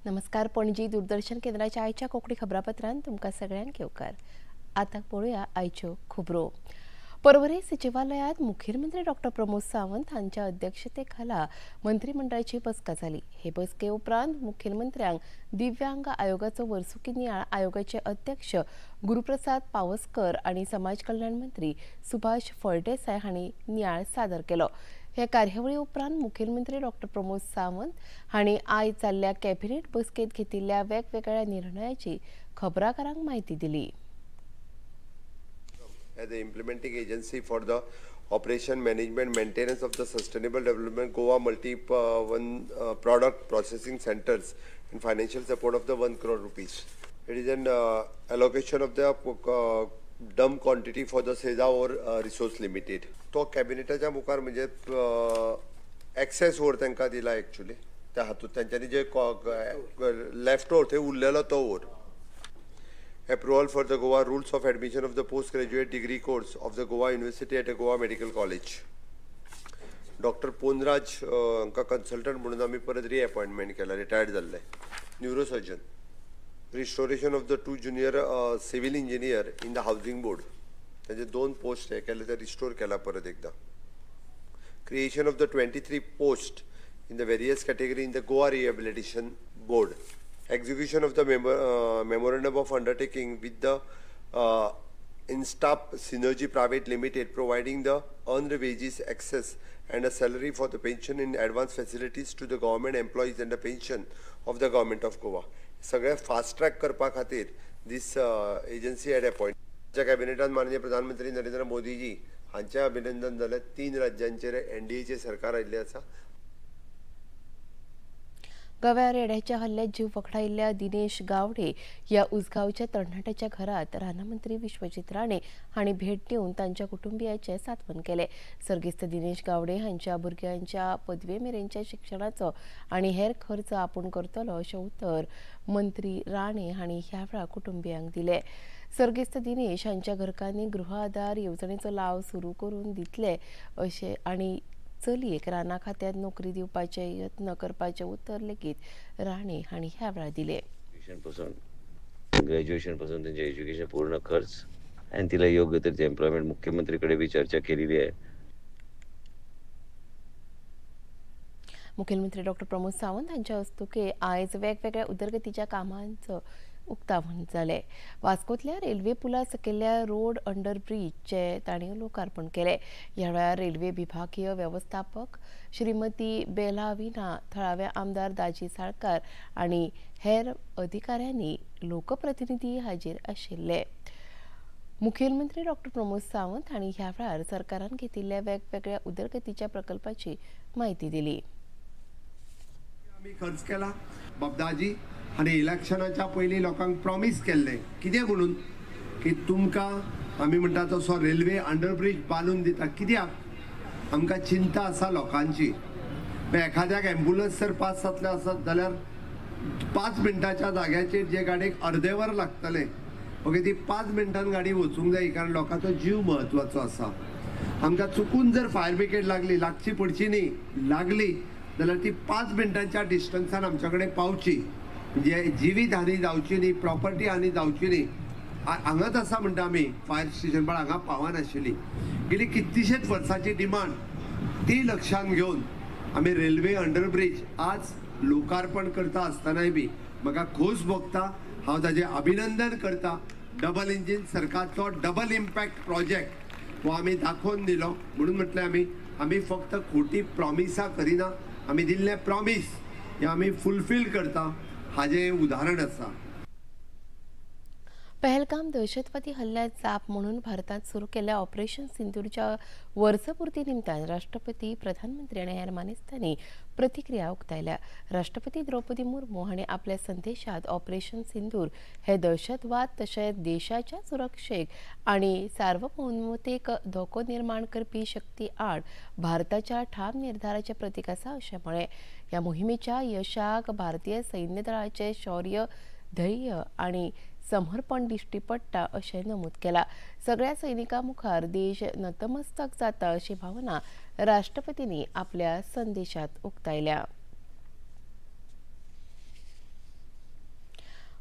नमस्कार, पणजी दूरदर्शन केंद्राच्या आयच्या कोंकणी खबरापत्रांत तुमकां सगळ्यांक येवकार. आतां पळोवया आयच्यो खबरो. पर्वरी सचिवालयांत मुखेलमंत्री डॉक्टर प्रमोद सावंत हांच्या अध्यक्षतेखाला मंत्रिमंडळाची बसका जाली. हे बसके उपरांत मुखेलमंत्र्यांक दिव्यांग आयोगाचो वर्सुकी नियाळ आयोगाचे अध्यक्ष गुरुप्रसाद पावसकर आनी समाज कल्याण मंत्री सुभाष फळदेसाय हांणी नियाळ सादर केलो. हे कार्यावळी उपरांत मुखेलमंत्री डॉक्टर प्रमोद सावंत हांणी आयज जाल्ल्या कॅबिनेट बसकेंत घेतिल्ल्या वेगवेगळ्या निर्णयाची खबराकारांक म्हायती दिली. As the implementing agency for the operation, management, maintenance of the Sustainable Development Goa Multi One Product Processing Centers and financial support of the 1 crore rupees. It is an allocation of the dump quantity for the Seza Ore Resource Limited. तो कॅबिनेटाच्या मुखार म्हणजे access ओर तांकां दिला. Actually त्या हातूंत तांच्यांनी जे left ओर थंय उरलेलो तो or. Approval for the Goa Rules of Admission of the Postgraduate Degree Course of the Goa University at the Goa Medical College. Doctor Ponraj हांकां कन्सल्टंट म्हणून आमी परत रिअपॉयंटमेंट केला, रिटायर्ड जाल्ले neurosurgeon. Restoration of the two junior civil engineer in the housing board, तांचे दोन post हे केले, ते रिस्टोर केला परत एकदां. Creation of the 23 post in the various category in the Goa Rehabilitation Board. Execution of the memorandum of undertaking with the Instap Synergy Private Limited, providing the earned wages access and a salary for the pension in advance facilities to the government employees and the pension of the government of Goa. सगळें fast track करपा खातीर दीस agency had appoint. कॅबिनेटान माननीय प्रधानमंत्री नरेंद्र मोदीजी हांचें अभिनंदन जालें. तीन राज्यांचेर एनडीएचें सरकार आयिल्लें आसा. गोव्या रेड्याच्या हल्ल्यात जीव वखडायिल्ल्या दिनेश गावडे ह्या उसगांवच्या तरणाट्याच्या घरात रानमंत्री विश्वजीत राणे हांणी भेट दिवन तांच्या कुटुंबियांचें सांत्वन केलें. सर्गेस्त दिनेश गावडे हांच्या भुरग्यांच्या पदवे मेरेनच्या शिक्षणाचो आनी हेर खर्च आपूण करतलो अशें उतर मंत्री राणे हांणी ह्या वेळार कुटुंबियांक दिलें. सर्गेस्त दिनेश हांच्या घरकान्नी गृह आधार येवजणेचो लाव सुरू करून दितले अशें आनी चलयेक राना खात्यांत नोकरी दिवपाचे यत्न करपाचें उतर लेगीत राणे हांणी ह्या वेळार दिलें. पासून, ग्रॅज्युएशन पासून त्यांचे एज्युकेशन पूर्ण खर्च आणि तिला योग्य तऱ्हेचे एम्प्लॉयमेंट, मुख्यमंत्रीकडे बी चर्चा केलेली आहे. मुखेलमंत्री डॉक्टर प्रमोद सावंत हांच्या हस्तुकीं आयज वेगवेगळ्या उदरगतीच्या कामांचो उक्तावण जालें. वास्कोतल्या रेल्वे पुला सकयल्ल्या रोड अंडर ब्रिजचें तांणी लोकार्पण केलें. ह्या वेळार रेल्वे विभागीय व्यवस्थापक श्रीमती बेला विना, थळावे आमदार दाजी साळकार आनी हेर अधिकाऱ्यांनी लोकप्रतिनिधी हाजीर आशिल्ले. मुखेलमंत्री डॉक्टर प्रमोद सावंत हांणी ह्या वेळार सरकारान घेतिल्ल्या वेगवेगळ्या उदरगतीच्या प्रकल्पाची म्हायती दिली. आमी खर्च केला बाबदाजी आनी इलेक्शनाच्या पयलीं लोकांक प्रॉमीस केल्लें कितें म्हणून की तुमकां आमी म्हणटा तसो रेल्वे अंडरब्रीज बांदून दिता, कित्याक आमकां चिंता आसा लोकांची. एखाद्याक एम्बुलन्स जर पास जातले आसत जाल्यार 5 मिनटाच्या जाग्याचेर जे गाडयेक अर्दें वर लागतलें, ओके, ती 5 मिनटान गाडी वचूंक जाय, कारण लोकांचो जीव म्हत्वाचो आसा. आमकां चुकून जर फायर ब्रिगेड लागली, लागची पडची न्ही, लागली जाल्यार ती 5 मिनटांच्या डिस्टन्सान आमच्या कडेन पावची, म्हणजे जिवीत हानी जावची न्ही, प्रॉपर्टी हानी जावची न्ही. हांगाच आसा म्हणटा आमी फायर स्टेशन, पण हांगा पावनाशिल्ली. गेली कितलीशेच वर्सांची डिमांड ती लक्षांत घेवन आमी रेल्वे अंडरब्रीज आज लोकार्पण करता आसतनाय बी म्हाका खोस भोगता. हांव ताजें अभिनंदन करता. डबल इंजीन सरकारचो डबल इम्पॅक्ट प्रोजेक्ट हो आमी दाखोवन दिलो. म्हणून म्हटलें आमी आमी फक्त खोटी प्रॉमिसां करिना, आमी दिल्लें प्रॉमीस हें आमी फुलफील करता, हाजें उदाहरण आसा. पहलगाम दहशतवादी हल्ल्यात जाप म्हणून भारतांत सुरू केल्ल्या ऑपरेशन सिंदूरच्या वर्सपूर्ती निमतान राष्ट्रपती, प्रधानमंत्री आनी हेर मानेस्तांनी प्रतिक्रिया उक्तायल्या. राष्ट्रपती द्रौपदी मुर्मू हांणी आपल्या संदेशात ऑपरेशन सिंदूर हे दहशतवाद तशेंच देशाच्या सुरक्षेक आनी सार्वभौमतेक धोको निर्माण करपी शक्ती आड भारताच्या ठाम निर्धाराचें प्रतीक आसा अशें म्हळें. ह्या मोहिमेच्या यशाक भारतीय सैन्य दळाचें शौर्य, धैर्य आनी समर्पण दिश्टी पडटा अशें नमूद केलां. सगळ्या सैनिकां मुखार देश नतमस्तक जाता अशी भावना राष्ट्रपतींनी आपल्या संदेशात उक्तायल्या.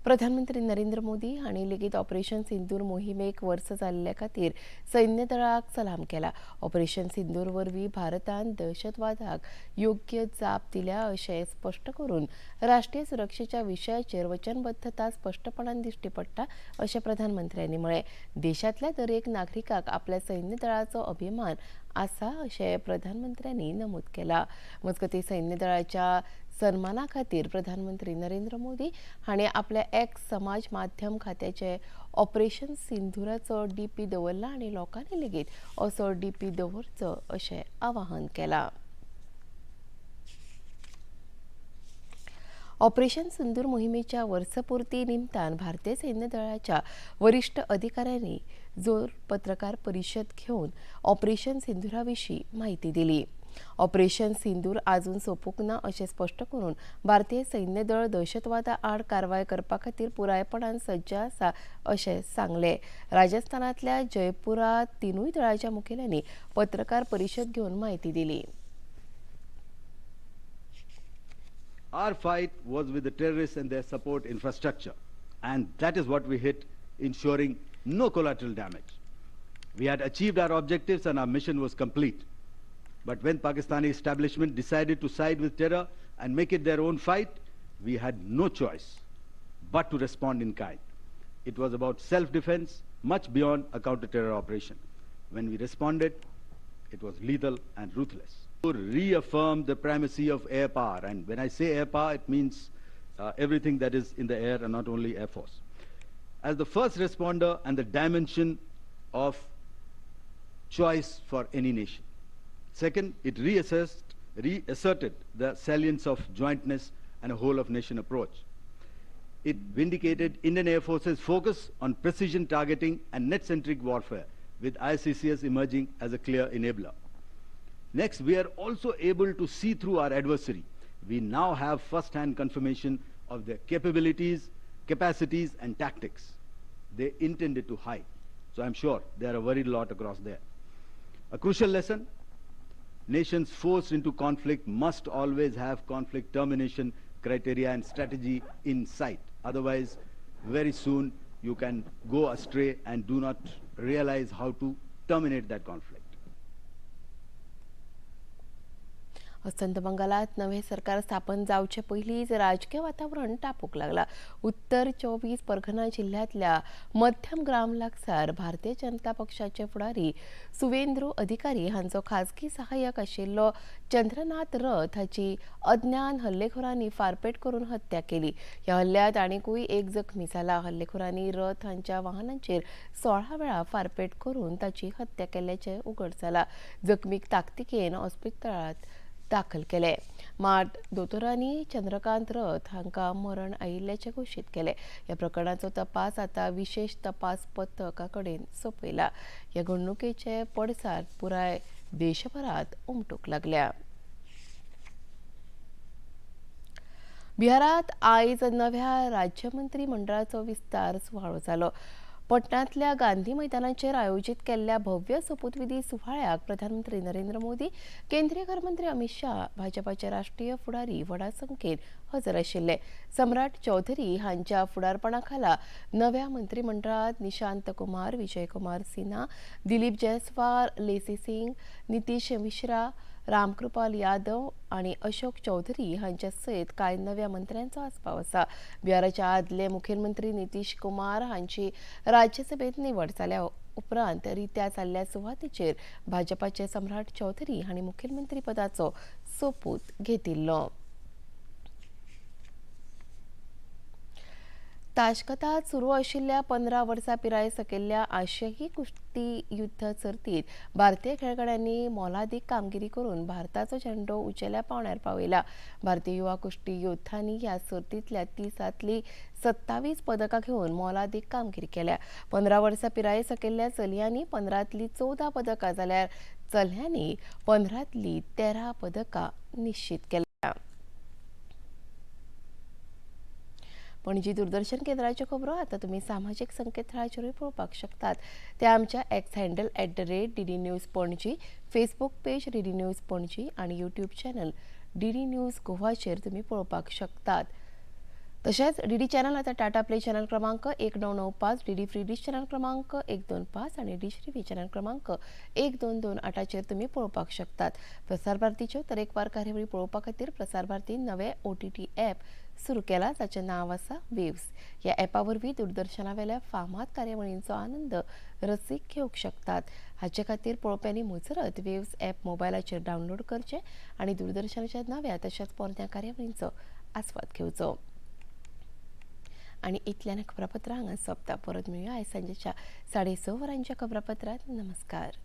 प्रधानमंत्री नरेंद्र मोदी हांणी लेगीत ऑपरेशन सिंदूर मोहिमेक वर्स जाल्ले खातीर सैन्य दळाक सलाम केला. ऑपरेशन सिंदूर वरवीं भारतान दहशतवादाक योग्य जाप दिल्या अशें स्पश्ट करून राष्ट्रीय सुरक्षेच्या विशयाचेर वचनबद्धता स्पश्टपणान दिश्टी पडटा अशें प्रधानमंत्र्यांनी म्हळें. देशांतल्या दरेक नागरिकाक आपल्या सैन्य दळाचो अभिमान आसा अशें प्रधानमंत्र्यांनी नमूद केलां. मजगतीं सैन्य दळाच्या सन्माना खातीर प्रधानमंत्री नरेंद्र मोदी हांणी आपल्या एक्स समाज माध्यम खात्याचे ऑपरेशन सिंधुराचो डीपी दवरला आनी लोकांनी लेगीत असो डीपी दवरचो अशें आवाहन केलां. ऑपरेशन सिंदूर मोहिमेच्या वर्सपूर्ती निमतान भारतीय सैन्य दळाच्या वरिश्ठ अधिकाऱ्यांनी जोर पत्रकार परिशद घेवन ऑपरेशन सिंदुरा विशीं म्हायती दिली. ऑपरेशन सिंदूर आजून सोंपूंक ना अशें स्पश्ट करून भारतीय सैन्य दळ दहशतवादा आड कारवाय करपा खातीर पुरायपणान सज्ज आसा अशें सांगलें. राजस्थानांतल्या जयपुरांत तिनूय दळाच्या मुखेल्यांनी पत्रकार परिशद घेवन म्हायती दिली. Our fight was with the terrorists and their support infrastructure, and that is what we hit, ensuring no collateral damage. We had achieved our objectives and our mission was complete. But when Pakistani establishment decided to side with terror and make it their own fight, we had no choice but to respond in kind. It was about self-defense, much beyond a counter-terror operation. When we responded, it was lethal and ruthless. To reaffirm the primacy of air power, and when I say air power, it means everything that is in the air and not only Air Force. As the first responder and the dimension of choice for any nation. Second, it reasserted the salience of jointness and a whole of nation approach. It vindicated Indian Air Force's focus on precision targeting and net-centric warfare, with ICCS emerging as a clear enabler. Next, we are also able to see through our adversary. We now have first-hand confirmation of their capabilities, capacities, and tactics they intended to hide. So I'm sure they are a worried lot across there. A crucial lesson, nations forced into conflict must always have conflict termination criteria and strategy in sight. Otherwise, very soon you can go astray and do not realize how to terminate that conflict. अस्तंत बंगालात नवे सरकार स्थापन जावचे पयलींच राजकीय वातावरण तापूंक लागला. उत्तर 24 परगना जिल्ह्यांतल्या मध्यम ग्राम लागसार भारतीय जनता पक्षाचे फुडारी सुवेंद्र अधिकारी हांचो खाजगी सहाय्यक आशिल्लो चंद्रनाथ रथ हाची अज्ञान हल्लेखोरांनी फारपेट करून हत्या केली. ह्या हल्ल्यांत आनीकूय एक जखमी जाला. हल्लेखोरांनी रथ हांच्या वाहनांचेर 16 वेळा फारपेट करून ताची हत्या केल्ल्याचें उघड जाला. जखमीक ताकतिकेन हॉस्पिटलांत दाखल केले. मात दोतोरांनी चंद्रकांत रथ हांकां मरण आयिल्ल्याचें घोशीत केलें. ह्या प्रकरणाचो तपास आतां विशेश तपास पथका कडेन सोंपयला. ह्या घडणुकेचे पडसाद पुराय देशभरांत उमटूंक लागल्या. बिहारांत आयज नव्या राज्यमंत्री मंडळाचो विस्तार सुवाळो जालो. पटनांतल्या गांधी मैदानाचेर आयोजीत केल्ल्या भव्य सोपूतविधी सुवाळ्याक प्रधानमंत्री नरेंद्र मोदी, केंद्रीय घरमंत्री अमित शाह, भाजपाचे राष्ट्रीय फुडारी व्हडा संख्येन हजर आशिल्ले. सम्राट चौधरी हांच्या फुडारपणा खाला नव्या मंत्रिमंडळात निशांत कुमार, विजय कुमार सिन्हा, दिलीप जयस्वाल, लेसी सिंग, नितीश मिश्रा, रामकृपाल यादव आणि अशोक चौधरी हांच्या सयत कांय नव्या मंत्र्यांचो आस्पाव आसा. बिहाराचे आदले मुखेलमंत्री नितीश कुमार हांची राज्यसभेत निवड जाल्या उपरांत रित्या जाल्ल्या सुवातेचेर भाजपाचे सम्राट चौधरी हांणी मुखेलमंत्री पदाचो सोपूत घेतिल्लो. ताशकतांत सुरू आशिल्ल्या 15 वर्सां पिराये सकयल्ल्या आशियाई कुस्ती युद्ध सर्तींत भारतीय खेळगड्यांनी मोलादीक कामगिरी करून भारताचो झेंडो उंचेल्या पांवड्यार पावयला. भारतीय युवा कुस्ती योद्धांनी ह्या सर्तींतल्या 30 27 पदकां घेवन मोलादीक कामगिरी केल्या. 15 वर्सां पिराये सकयल्ल्या चलयांनी 15 14 पदकां जाल्यार चल्यांनी 15 13 पदकां निश्चित केल्या. पणजी दूरदर्शन केंद्राच्यो खबरो आतां तुमी सामाजीक संकेतथळाचेरूय पळोवपाक शकतात. ते आमच्या X handle @DD News Panaji, Facebook page DD News Panaji आनी यूट्यूब चॅनल DD news गोवाचेर तुमी पळोवपाक शकतात. तशेंच डीडी चॅनल आतां टाटा प्ले चॅनल क्रमांक 1995, डीडी फ्री डिश चॅनल क्रमांक 125 आनी डिश टीव्ही चॅनल क्रमांक 1228चेर तुमी पळोवपाक शकतात. प्रसार भारतीच्यो तरेकवार कार्यावळी पळोवपा खातीर प्रसार भारतीन नवे ओटीटी ॲप सुरू केला, जाचें नांव आसा वेव्स. ह्या ॲपा वरवीं दूरदर्शना फामाद कार्यावळींचो आनंद रसीक घेवंक शकतात. हाचे खातीर पळोवप्यांनी मुजरत वेव्स ॲप मोबायलाचेर डावनलोड करचें आनी दूरदर्शनाच्या नव्या तशेंच पोरण्या कार्यावळींचो आस्वाद घेवचो. आनी इतल्यान खबरापत्रां हांगा सोंपता. परत मेळुया आयज सांजेच्या 6:30 वरांच्या खबरापत्रांत. नमस्कार.